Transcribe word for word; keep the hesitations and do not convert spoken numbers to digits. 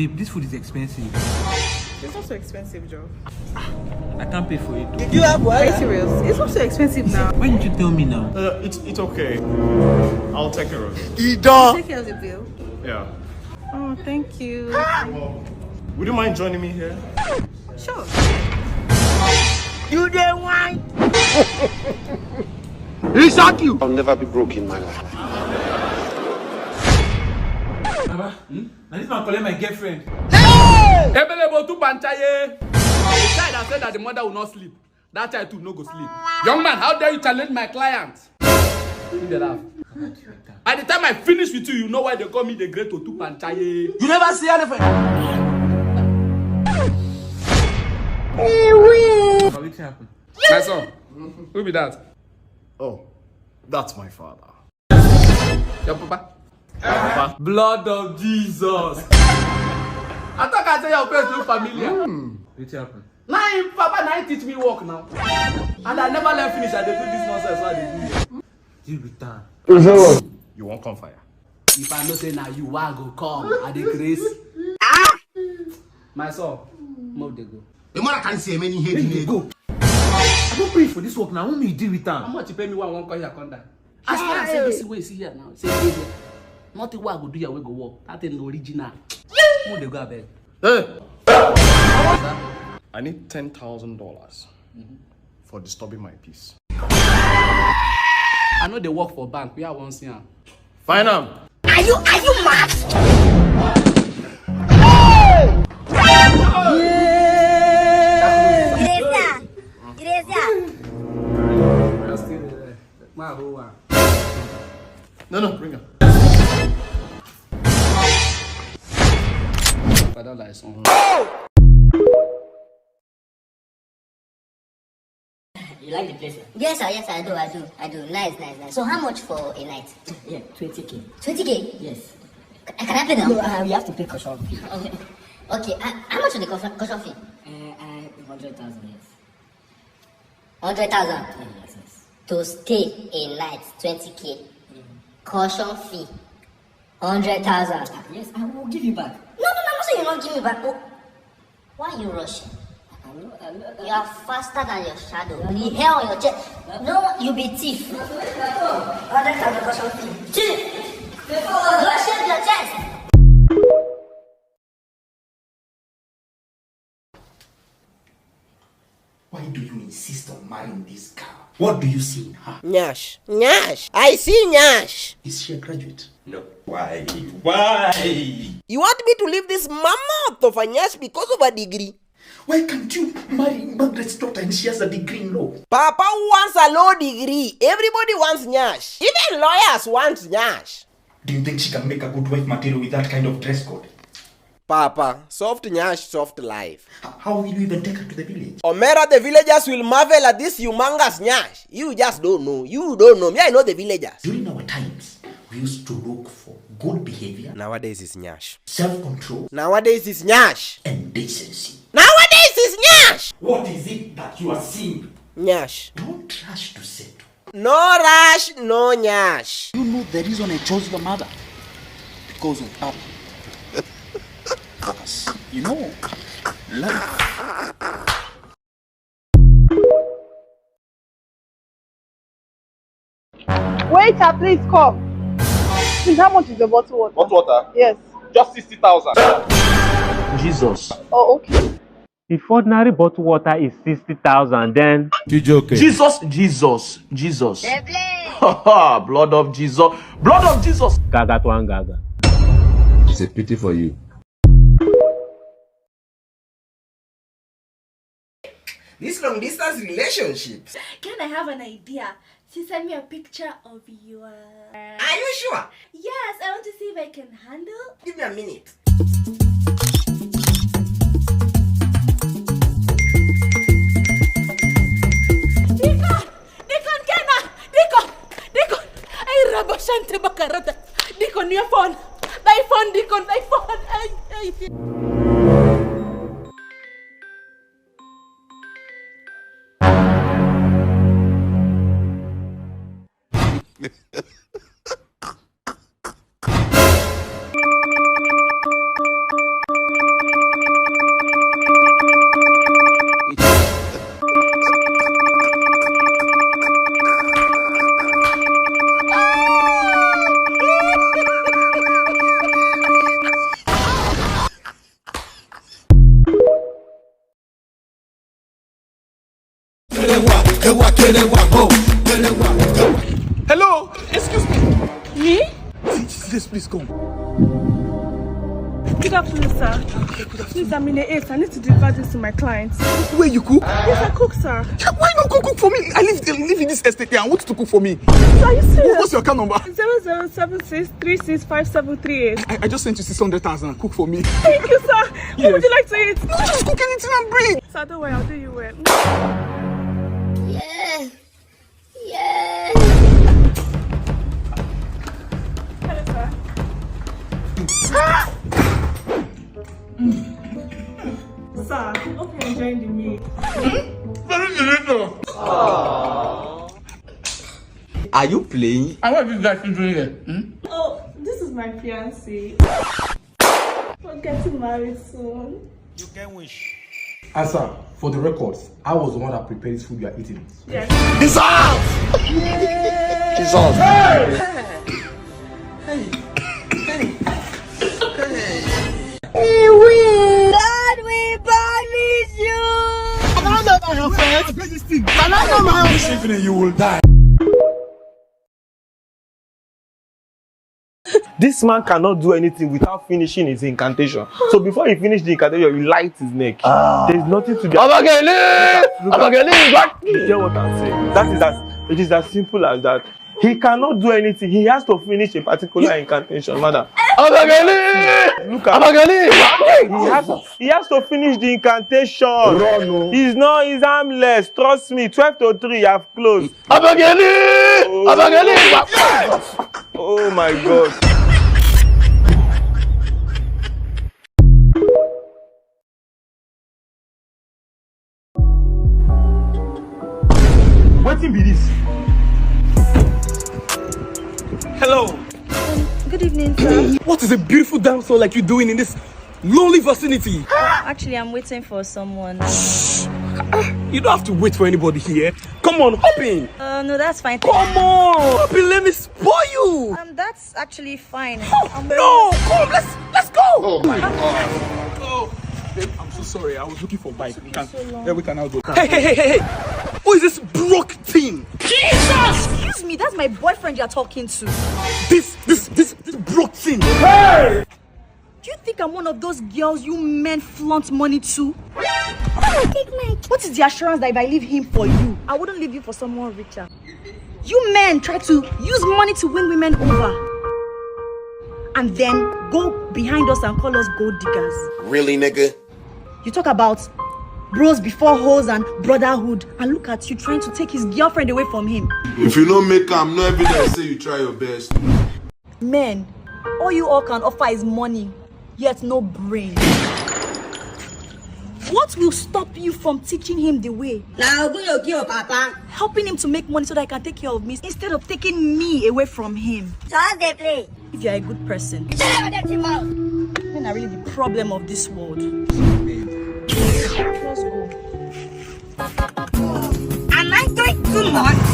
Babe, this food is expensive. It's not so expensive, Joe. I can't pay for it. Did you have Are you wahala? Serious? It's not so expensive now. When did you tell me now? Uh, it's it's okay. I'll take care of it. Idan. Take care of the bill. Yeah. Oh, thank you. Would you mind joining me here? Sure. You dey wine. He shock you. I'll never be broke in my life. Baba, hmm? Now this man calling my girlfriend. Ebelebo to Panchaye. The child that said that the mother will not sleep. That child too no go sleep. Young man, how dare you challenge my client? He dey laugh. By the time I finish with you, you know why they call me the great Otu Panchaye. You never see anything. But wetin happen? My son, who be that? Oh, that's my father. Your papa? Blood of Jesus. I talk I say your face look familiar. Wetin happen? Na him papa na him teach me work now. And I never learn finish, I dey do this nonsense wey I dey do here. Deal with am. You won't come fire. If I know say na you, why I go come? I dey craze. My son, move dey go. The mother can't say many here. Go. I don pay for this work now. Who me deal with How am? Much you pay me one one call here come down? As far as say this way see here now, say dey there. Nothing wey I go do here wey go work. That thing na original. Move dey go abeg. Hey! I need ten thousand dollars for disturbing my peace. I no dey work for bank where I wan see am. Find am. Are you are you mad? You dey see am? You dey see am? I still dey there. Ma hold am. No, no, bring am. Father like son. You like the place? Now? Yes, sir. Yes, I do. I do. I do. Nice, nice, nice. So, how much for a night? Yeah, twenty K. Twenty K. Yes. Can I pay now? No, uh, you have to pay caution fee. Okay. Uh, how much for the caution, caution fee? Uh, uh, one hundred thousand, yes. Hundred thousand. Yes, yes. To stay a night, twenty K. Caution fee, hundred thousand. Yes, I will give you back. No, no, no, no, say you not give me back. Oh, why you rushing? I know, I know. You are faster than your shadow. The hair on your chest. No, you be thief. Hundred thousand caution fee. Thief. Go shave your chest. Why do you insist on marrying this girl? What do you see in her? Nyash. Nyash. I see Nyash. Is she a graduate? No. Why? Why? You want me to leave this mammoth of a Nyash because of a degree? Why can't you marry Margaret's daughter and she has a degree in law? Papa wants a law degree. Everybody wants Nyash. Even lawyers want Nyash. Do you think she can make a good wife material with that kind of dress code? Papa, soft Nyash, soft life. How will you even take her to the village? Omera, the villagers will marvel at this humongous Nyash. You just don't know. You don't know. Me, I know the villagers. During our times, we used to look for good behavior. Nowadays is Nyash. Self-control. Nowadays is Nyash. And decency. Nowadays is Nyash. What is it that you are seeing? Nyash. Don't rush to settle. No rush, no Nyash. You know the reason I chose your mother? Because of her. Because, you know, love. Waiter, please come. Please, how much is the bottle water? Bottle water? Yes. Just sixty thousand. Jesus. Oh, okay. If ordinary bottle water is sixty thousand, then Jesus, Jesus, Jesus. Blood of Jesus. Blood of Jesus. Gaga to one gaga. It's a pity for you. This long distance relationship. Can I have an idea? She sent me a picture of your. Are you sure? Yes, I want to see if I can handle. Give me a minute. Deacon! Deacon Kena! Deacon! Deacon! Ay, Rabashante Bakarata! Deacon, your phone! Thy phone, Deacon, thy phone! Ay, ay. Kelewa, ewa, kelewa, ho, kelewa, ewa. Hello, excuse me. Me? See, see this, please come. Good afternoon, sir. Please, I'm in the East. I need to deliver this to my clients. Where you cook? Yes, I cook, sir. Why not go cook for me? I live, I live in this estate here. I want you to cook for me. Are you serious? What's your account number? Zero zero seven six three six five seven three eight. I, I just sent you six hundred thousand. Cook for me. Thank you, sir. What Yes. Would you like to eat? No, just cook anything and bring. Sir, don't worry, I'll do you well. Yeah. Yeah. Hello, sir. Sir, hope you're enjoying the meal. Very delicious. Are you playing? And what is that you doing here? Hmm? Oh, this is my fiancé. We're getting married soon. You can wish. And sir, for the records, I was the one that prepared this food you are eating. Yes. Dissolve! Jesus. God will punish you. Can I not my friend? Can I not my friend? You will die. This man cannot do anything without finishing his incantation. So before he finished the incantation, you light his neck. There's nothing to be. Abageli! Look at- Abageli! You get what I'm saying? That is as it is as simple as that. He cannot do anything. He has to finish a particular incantation, madam. Abageli! Look at Abageli! he has, he has to finish the incantation. Run o. He's not he's armless. Trust me. Twelve to three, you have closed. Abageli! Abageli! Oh my god. Wetin be this? Hello. Good evening, sir. What is a beautiful damsel like you doing in this lonely vicinity? Actually, I'm waiting for someone. You don't have to wait for anybody here. Come on, hop in. Uh, no, that's fine. Come on, hop in. Let me spoil you. Um, that's actually fine. No, come, let's let's go. Oh my god. Oh, babe, I'm so sorry. I was looking for bike. We can, yeah, we can now go. Hey, hey, hey, hey, hey! Who is this broke thing? Excuse me, that's my boyfriend you're talking to. This this this this broke thing. Do you think I'm one of those girls you men flaunt money to? What is the assurance that if I leave him for you, I wouldn't leave you for someone richer? You men try to use money to win women over and then go behind us and call us gold diggers. Really, nigga? You talk about bros before hoes and brotherhood, and look at you trying to take his girlfriend away from him. If you no make am, no evidence say you try your best. Men, all you all can offer is money, yet no brain. What will stop you from teaching him the way? Na ogun you kill papa. Helping him to make money so that he can take care of me instead of taking me away from him. Just dey play. If you're a good person, Shut your dirty mouth. Men are really the problem of this world. Let's go. Am I doing too much?